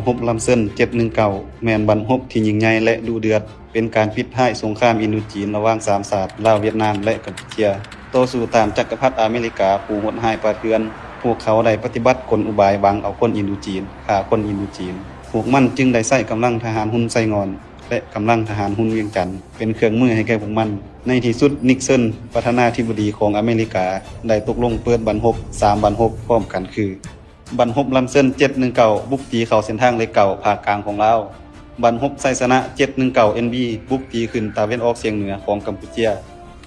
ຮົບລຳເຊີນ ເຈັດໜຶ່ງເກົ້າ ແມ່ນບັ້ນຮົບທີ່ຍິ່ງໃຫຍ່ ແລະ ດຸເດືອດ, ເປັນການປິດທ້າຍສົງຄາມອິນໂດຈີນລະຫວ່າງສາມຊາດ ລາວ, ຫວຽດນາມ ແລະ ກຳປູເຈຍ. ຕໍ່ສູ້ຕາມຈັກກະພັດອາເມລິກາຜູ້ໂຫດຮ້າຍປ່າເຖື່ອນ, ພວກເຂົາໄດ້ປະຕິບັດກົນອຸບາຍຫວັງເອົາຄົນອິນໂດຈີນ, ຂ້າຄົນອິນໂດຈີນ. ພວກມັນຈຶ່ງໄດ້ໃຊ້ກຳລັງທະຫານຮຸນໄຊງ່ອນ ແລະ ກຳລັງທະຫານຮຸນວຽງຈັນ ເປັນເຄື່ອງມືໃຫ້ແກ່ພວກມັນ. ໃນທີ່ສຸດ, ນິກເຊີນ ປະທານາທິບໍດີຂອງອາເມລິກາ ໄດ້ຕົກລົງເປີດບັ້ນຮົບສາມບັ້ນຮົບພ້ອມກັນຄື ບັ້ນຮົບລຳເຊີນ ເຈັດໜຶ່ງເກົ້າ ບຸກຕີເຂົ້າເສັ້ນທາງເລກເກົ້າ ພາກກາງຂອງລາວ, ບັ້ນຮົບໄຊຊະນະ ເຈັດໜຶ່ງເກົ້າ ເອັນບີ ບຸກຕີຂຶ້ນຕາເວັນອອກສຽງເໜືອຂອງກຳປູເຈຍ,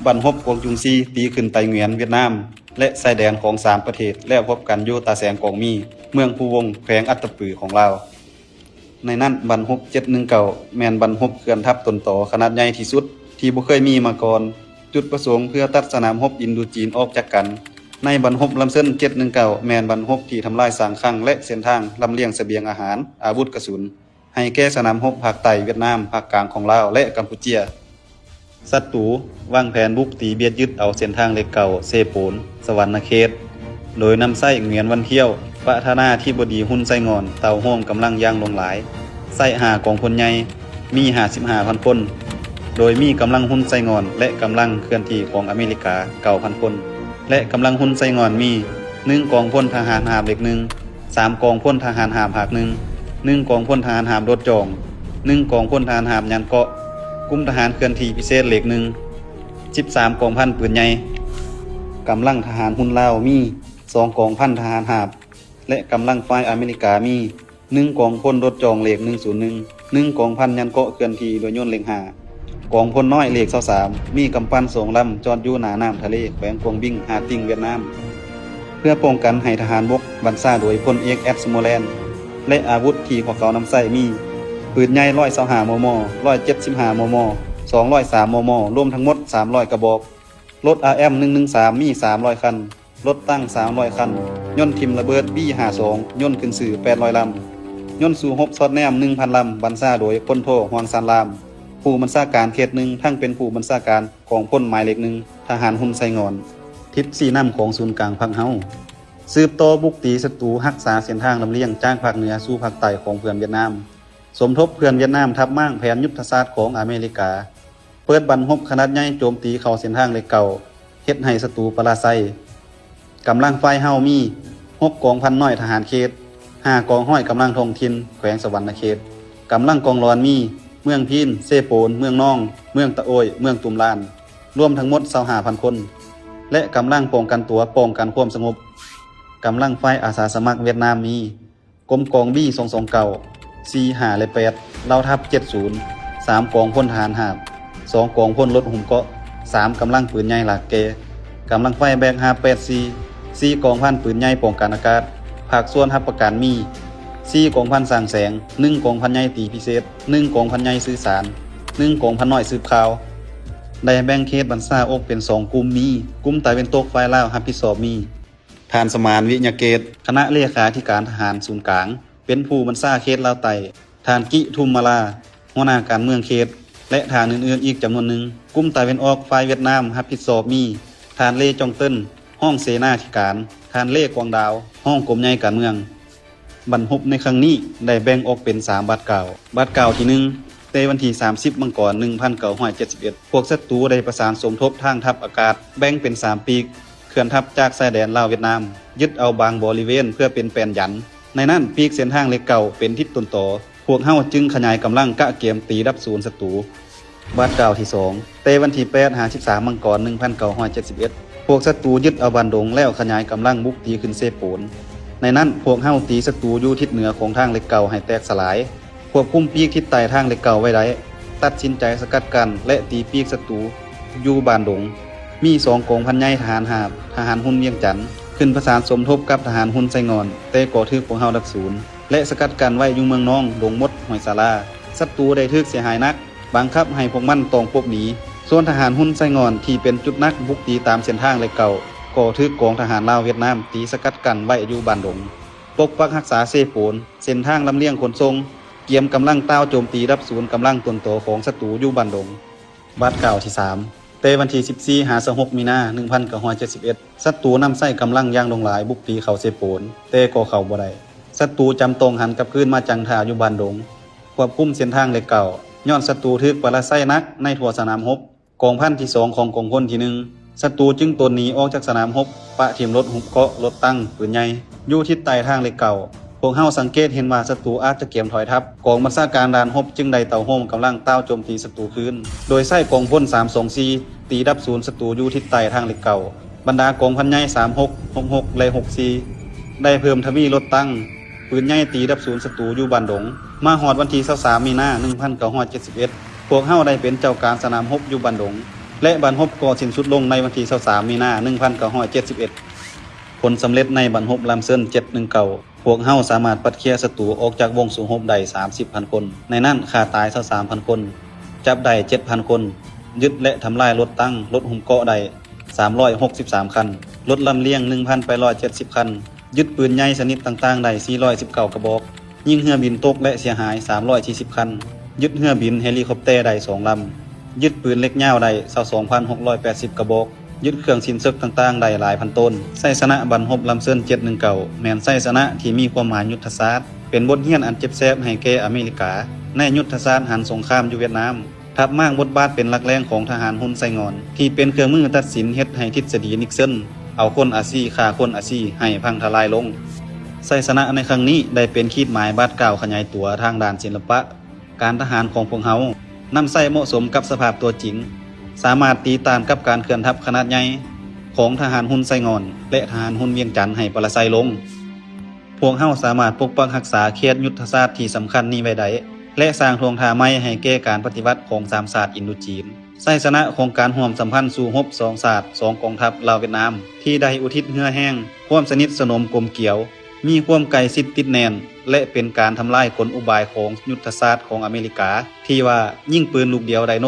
ບັ້ນຮົບກວາງຈຸງຊີ ຕີຂຶ້ນໄຕຫງວຽນ ຫວຽດນາມ ແລະ ຊາຍແດນຂອງສາມປະເທດ ແລ້ວພົບກັນຢູ່ຕາແສງກອງມີ ເມືອງພູວົງ ແຂວງອັດຕະປືຂອງລາວ. ໃນນັ້ນ, ບັ້ນຮົບ ເຈັດໜຶ່ງເກົ້າ ແມ່ນບັ້ນຮົບເຄື່ອນທັບຕົ້ນຕໍຂະໜາດໃຫຍ່ທີ່ສຸດທີ່ບໍ່ເຄີຍມີມາກ່ອນ, ຈຸດປະສົງເພື່ອຕັດສະໜາມຮົບອິນໂດຈີນອອກຈາກກັນ. ໃນບັ້ນຮົບລຳເຊີນ ເຈັດໜຶ່ງເກົ້າ ແມ່ນບັ້ນຮົບທີ່ທຳລາຍສາງຄັງ ແລະ ເສັ້ນທາງລຳລຽງສະບຽງອາຫານ, ອາວຸດກະສຸນ ໃຫ້ແກ່ສະໜາມຮົບພາກໃຕ້ຫວຽດນາມ, ພາກກາງຂອງລາວ ແລະ ກຳປູເຈຍ. ສັດຕູວາງແຜນບຸກຕີບຽດຍຶດເອົາເສັ້ນທາງເລກເກົ້າ ເຊໂປນ, ສະຫວັນນະເຂດ ໂດຍນຳໃຊ້ຫງວຽນວັນທຽວ, ປະທານາທິບໍດີຮຸນໄຊງ່ອນ ເຕົ້າໂຮມກຳລັງຢ່າງຫຼວງຫຼາຍ, ໃຊ້ຫ້າກອງພົນໃຫຍ່ ມີຫ້າສິບຫ້າພັນຄົນ, ໂດຍມີກຳລັງຮຸນໄຊງ່ອນ ແລະ ກຳລັງເຄື່ອນທີ່ຂອງອາເມລິກາເກົ້າພັນຄົນ ແລະ ກຳລັງຮຸນໄຊງ່ອນມີ ໜຶ່ງກອງພົນທະຫານຫາບເລກໜຶ່ງ, ສາມກອງພົນທະຫານຫາບພາກໜຶ່ງ, ໜຶ່ງກອງພົນທະຫານຫາບໂດດຈ່ອງ, ໜຶ່ງກອງພົນທະຫານຫາບຍານເກາະ, ກຸ່ມທະຫານເຄື່ອນທີ່ພິເສດເລກໜຶ່ງ, ສິບສາມກອງພັນປືນໃຫຍ່. ກຳລັງທະຫານຮຸນລາວມີ ສອງກອງພັນທະຫານຫາບ ແລະ ກຳລັງຝ່າຍອາເມລິກາມີ ໜຶ່ງກອງພົນລົດຈອງເລກໜຶ່ງສູນໜຶ່ງ, ໜຶ່ງກອງພັນຍານເກາະເຄື່ອນທີ່ດ້ວຍຍົນເລກຫ້າ, ກອງພົນນ້ອຍເລກຊາວສາມ ມີກຳປັ່ນສອງລຳຈອດຢູ່ໜ້ານ້ຳທະເລແຂວງກວາງບິງ ຫາຕິງ ຫວຽດນາມ. ເພື່ອປ້ອງກັນໃຫ້ທະຫານບົກບັນຊາໂດຍພົນເອກ ແອັດ ສະໂມແລນ ແລະ ອາວຸດທີ່ພວກເຂົານຳໃຊ້ມີ ປືນໃຫຍ່ຮ້ອຍຊາວຫ້າ ມມ, ຮ້ອຍເຈັດສິບຫ້າ ມມ, ສອງຮ້ອຍສາມ ມມ, ລວມທັງໝົດສາມຮ້ອຍກະບອກ, ລົດ ອາແອມ ໜຶ່ງໜຶ່ງສາມ ມີສາມຮ້ອຍຄັນ, ລົດຕັງສາມຮ້ອຍຄັນ, ຍົນຖິ້ມລະເບີດ ບີ ຫ້າສອງ ຍົນຂຶ້ນຊື່ ແປດຮ້ອຍລຳ, ຍົນສູ້ຮົບສອດແນມ ໜຶ່ງພັນລຳ ບັນຊາໂດຍ ພົນໂທ ຫວງຊານລາມ ຜູ້ບັນຊາການເຂດໜຶ່ງ ທັງເປັນຜູ້ບັນຊາການກອງພົນໝາຍເລກໜຶ່ງ ທະຫານຮຸນໄຊງ່ອນ. ທິດຊີ້ນຳຂອງສູນກາງພັກເຮົາ ສືບຕໍ່ບຸກຕີສັດຕູ, ຮັກສາເສັ້ນທາງລຳລຽງຈາກພາກເໜືອສູ່ພາກໃຕ້ຂອງເພື່ອນຫວຽດນາມ, ສົມທົບເພື່ອນຫວຽດນາມທັບມ້າງແຜນຍຸດທະສາດຂອງອາເມລິກາ. ເປີດບັ້ນຮົບຂະໜາດໃຫຍ່ໂຈມຕີເຂົ້າເສັ້ນທາງເລກເກົ້າ ເຮັດໃຫ້ສັດຕູປະລາໄຊ. ກຳລັງຝ່າຍເຮົາມີ ຫົກກອງພັນນ້ອຍທະຫານເຂດ, ຫ້າກອງຮ້ອຍກຳລັງທ້ອງຖິ່ນ ແຂວງສະຫວັນນະເຂດ. ກຳລັງກອງຫຼອນມີ ເມືອງພີນ, ເຊໂປນ, ເມືອງນອງ, ເມືອງຕະໂອ້ຍ, ເມືອງຕຸມລານ, ລວມທັງໝົດຊາວຫ້າພັນຄົນ ແລະ ກຳລັງປ້ອງກັນຕົວ ປ້ອງກັນຄວາມສະຫງົບ. ກຳລັງຝ່າຍອາສາສະໝັກຫວຽດນາມມີ ກົມກອງ ບີ ສອງສອງເກົ້າ, ສີ່ ຫ້າ ແລະ ແປດ, ເຫຼົ່າທັບ ເຈັດສູນ, ສາມກອງພົນທະຫານຫາບ, ສອງກອງພົນລົດຫຸ້ມເກາະ, ສາມກຳລັງປືນໃຫຍ່ຫຼາກແກ່, ກຳລັງໄຟແບກ ຫ້າແປດສີ່, ສີ່ກອງພັນປືນໃຫຍ່ປ້ອງກັນອາກາດ, ພາກສ່ວນຮັບປະກັນມີ ສີ່ກອງພັນສ້າງແສງ, ໜຶ່ງກອງພັນໃຫຍ່ຕີພິເສດ, ໜຶ່ງກອງພັນໃຫຍ່ສື່ສານ, ໜຶ່ງກອງພັນນ້ອຍສືບຂ່າວ. ໄດ້ແບ່ງເຂດບັນຊາອອກເປັນສອງກຸ່ມ ມີ ກຸ່ມຕາເວັນຕົກຝ່າຍລາວຮັບຜິດຊອບມີ ທ່ານ ສະໝານ ວິຍະເກດ ຄະນະເລຂາທິການທະຫານສູນກາງ ເປັນຜູ້ບັນຊາເຂດລາວໃຕ້, ທ່ານ ກິທຸມມາລາ ຫົວໜ້າການເມືອງເຂດ ແລະ ທ່ານອື່ນໆອີກຈຳນວນໜຶ່ງ. ກຸ່ມຕາເວັນອອກຝ່າຍຫວຽດນາມຮັບຜິດຊອບມີ ທ່ານ ເລ ຈອງເຕີນ ຮອງເສນາທິການ, ທ່ານ ເລ ກວາງດາວ ຮອງກົມໃຫຍ່ການເມືອງ. ບັ້ນຮົບໃນຄັ້ງນີ້ໄດ້ແບ່ງອອກເປັນສາມບາດກ້າວ. ບາດກ້າວທີໜຶ່ງ ແຕ່ວັນທີສາມສິບ ມັງກອນ ໜຶ່ງພັນເກົ້າຮ້ອຍເຈັດສິບເອັດ ພວກສັດຕູໄດ້ປະສານສົມທົບທາງທັບອາກາດ ແບ່ງເປັນສາມປີກ ເຄື່ອນທັບຈາກຊາຍແດນລາວຫວຽດນາມ, ຍຶດເອົາບາງບໍລິເວນເພື່ອເປັນແປ້ນຢັນ. ໃນນັ້ນ ປີກເສັ້ນທາງເລກເກົ້າເປັນທິດຕົ້ນຕໍ, ພວກເຮົາຈຶ່ງຂະຫຍາຍກຳລັງກະກຽມຕີດັບສູນສັດຕູ. ບາດກ້າວທີສອງ ແຕ່ວັນທີແປດຫາສິບສາມ ມັງກອນ ໜຶ່ງພັນເກົ້າຮ້ອຍເຈັດສິບເອັດ ພວກສັດຕູຍຶດເອົາບານດົງແລ້ວຂະຫຍາຍກຳລັງບຸກຕີຂຶ້ນເຊໂປນ. ໃນນັ້ນ ພວກເຮົາຕີສັດຕູຢູ່ທິດເໜືອຂອງທາງເລກເກົ້າໃຫ້ແຕກສະຫຼາຍ, ຄວບຄຸມປີກທິດໃຕ້ທາງເລກເກົ້າໄວ້ໄດ້, ຕັດສິນໃຈສະກັດກັ້ນ ແລະ ຕີປີກສັດຕູຢູ່ບານດົງ. ມີສອງກອງພັນໃຫຍ່ທະຫານຫາບ, ທະຫານຮຸນວຽງຈັນ ຂຶ້ນປະສານສົມທົບກັບທະຫານຮຸນໄຊງ່ອນ, ແຕ່ກໍຖືກພວກເຮົາດັບສູນ ແລະ ສະກັດກັ້ນໄວ້ຢູ່ເມືອງນອງ, ດົງມົດ, ຫ້ວຍສາລາ. ສັດຕູໄດ້ຖືກເສຍຫາຍໜັກ, ບັງຄັບໃຫ້ພວກມັນຕ້ອງຫຼົບໜີ. ສ່ວນທະຫານຮຸນໄຊງ່ອນທີ່ເປັນຈຸດໜັກບຸກຕີຕາມເສັ້ນທາງເລກເກົ້າ ກໍຖືກກອງທະຫານລາວຫວຽດນາມຕີສະກັດກັ້ນໄວ້ຢູ່ບານດົງ, ປົກປັກຮັກສາເຊໂປນ, ເສັ້ນທາງລຳລຽງຂົນສົ່ງ, ກຽມກຳລັງຕ່າວໂຈມຕີດັບສູນກຳລັງຕົ້ນຕໍຂອງສັດຕູຢູ່ບານດົງ. ບາດກ້າວທີສາມ ແຕ່ວັນທີສິບສີ່ຫາຊາວຫົກ ມີນາ ໜຶ່ງພັນເກົ້າຮ້ອຍເຈັດສິບເອັດ ສັດຕູນຳໃຊ້ກຳລັງຢ່າງຫຼວງຫຼາຍບຸກຕີເຂົ້າເຊໂປນ, ແຕ່ກໍເຂົ້າບໍ່ໄດ້. ສັດຕູຈຳຕ້ອງຫັນກັບຄືນມາຈັງທ່າຢູ່ບ້ານດົງ ຄວບຄຸມເສັ້ນທາງເລກເກົ້າ. ຍ້ອນສັດຕູຖືກປະລາໄຊໜັກໃນທົ່ວສະໜາມຮົບ, ກອງພັນທີສອງຂອງກອງພົນທີໜຶ່ງ ສັດຕູຈຶ່ງໂຕນໜີອອກຈາກສະໜາມຮົບ, ປະຖິ້ມລົດຫຸບເກາະ, ລົດຕັງ, ປືນໃຫຍ່ ຢູ່ທິດໃຕ້ທາງເລກເກົ້າ. ພວກເຮົາສັງເກດເຫັນວ່າສັດຕູອາດຈະກຽມຖອຍທັບ, ກອງບັນຊາການດ່ານຮົບຈຶ່ງໄດ້ເຕົ້າໂຮມກຳລັງຕ່າວໂຈມຕີສັດຕູຄືນ ໂດຍໃຊ້ກອງພົນສາມສອງສີ່ ຕີດັບສູນສັດຕູຢູ່ທິດໃຕ້ທາງເລກເກົ້າ. ບັນດາກອງພັນໃຫຍ່ ສາມຫົກ ຫົກຫົກ ແລະ ຫົກສີ່ ໄດ້ເພີ່ມທະວີລົດຕັງ, ປືນໃຫຍ່ຕີດັບສູນສັດຕູຢູ່ບ້ານດົງ. ມາຮອດວັນທີຊາວສາມ ມີນາ ໜຶ່ງພັນເກົ້າຮ້ອຍເຈັດສິບເອັດ ພວກເຮົາໄດ້ເປັນເຈົ້າການສະໜາມຮົບຢູ່ບ້ານດົງ ແລະ ບັ້ນຮົບກໍສິ້ນສຸດລົງໃນວັນທີຊາວສາມ ມີນາ ໜຶ່ງພັນເກົ້າຮ້ອຍເຈັດສິບເອັດ. ຜົນສຳເລັດໃນບັ້ນຮົບລຳເຊີນ ເຈັດໜຶ່ງເກົ້າ ພວກເຮົາສາມາດປັດເຄຍສັດຕູອອກຈາກວົງສູ້ຮົບໄດ້ ສາມສິບພັນຄົນ, ໃນນັ້ນຂ້າຕາຍ ຊາວສາມພັນຄົນ, ຈັບໄດ້ ເຈັດພັນຄົນ, ຍຶດ ແລະ ທຳລາຍລົດຕັງ, ລົດຫຸບເກາະໄດ້ ສາມຮ້ອຍຫົກສິບສາມຄັນ, ລົດລຳລຽງ ໜຶ່ງພັນແປດຮ້ອຍເຈັດສິບຄັນ, ຍຶດປືນໃຫຍ່ຊະນິດຕ່າງໆໄດ້ ສີ່ຮ້ອຍສິບເກົ້າກະບອກ, ຍິງເຮືອບິນຕົກ ແລະ ເສຍຫາຍ ສາມຮ້ອຍສີ່ສິບຄັນ, ຍຶດເຮືອບິນເຮລີຄອບແຕໄດ້ສອງລຳ, ຍຶດປືນເຫຼັກຍາວໄດ້ ຊາວສອງພັນຫົກຮ້ອຍແປດສິບກະບອກ, ຍຶດເຄື່ອງສິ້ນເສິກຕ່າງໆໄດ້ຫຼາຍພັນໂຕນ. ໄຊຊະນະບັ້ນຮົບລຳເຊີນ ເຈັດໜຶ່ງເກົ້າ ແມ່ນໄຊຊະນະທີ່ມີຄວາມໝາຍຍຸດທະສາດ, ເປັນບົດຮຽນອັນເຈັບແສບໃຫ້ແກ່ອາເມລິກາ ໃນຍຸດທະສາດຫັນສົງຄາມຢູ່ຫວຽດນາມ. ທັບມ້າງບົດບາດເປັນຫຼັກແຫຼ່ງຂອງທະຫານຮຸນໄຊງອນ ທີ່ເປັນເຄື່ອງມືຕັດສິນເຮັດໃຫ້ທິດສະດີນິກເຊິນເອົາຄົນອາຊີຂ້າຄົນອາຊີໃຫ້ພັງທະລາຍລົງ. ໄຊຊະນະໃນຄັ້ງນີ້ໄດ້ເປັນຂີດໝາຍບາດກ້າວຂະຫຍາຍຕົວທາງດ້ານສິລະປະການທະຫານຂອງພວກເຮົາ, ນຳໃຊ້ເໝາະສົມກັບສະພາບຕົວຈິງ, ສາມາດຕີຕ້ານກັບການເຄື່ອນທັບຂະໜາດໃຫຍ່ຂອງທະຫານຮຸນໄຊງອນ ແລະ ທະຫານຮຸນວຽງຈັນໃຫ້ປະລາໄຊລົງ. ພວກເຮົາສາມາດປົກປັກຮັກສາເຂດຍຸດທະສາດທີ່ສຳຄັນນີ້ໄວ້ໄດ້ ແລະ ສ້າງທ່ວງທ່າໃໝ່ໃຫ້ແກ່ການປະຕິວັດຂອງສາມຊາດອິນໂດຈີນ. ໄຊຊະນະຂອງການຮ່ວມສຳພັນສູ້ຮົບສອງຊາດ, ສອງກອງທັບລາວຫວຽດນາມ ທີ່ໄດ້ອຸທິດເຫື່ອແຮງ, ຄວາມສະໜິດສະໜົມກົມກຽວ, ມີຄວາມໃກ້ຊິດຕິດແໜ້ນ ແລະ ເປັນການທຳລາຍກົນອຸບາຍຂອງຍຸດທະສາດຂອງອາເມລິກາ ທີ່ວ່າຍິງປືນລູກດຽວໄດ້ນົກ.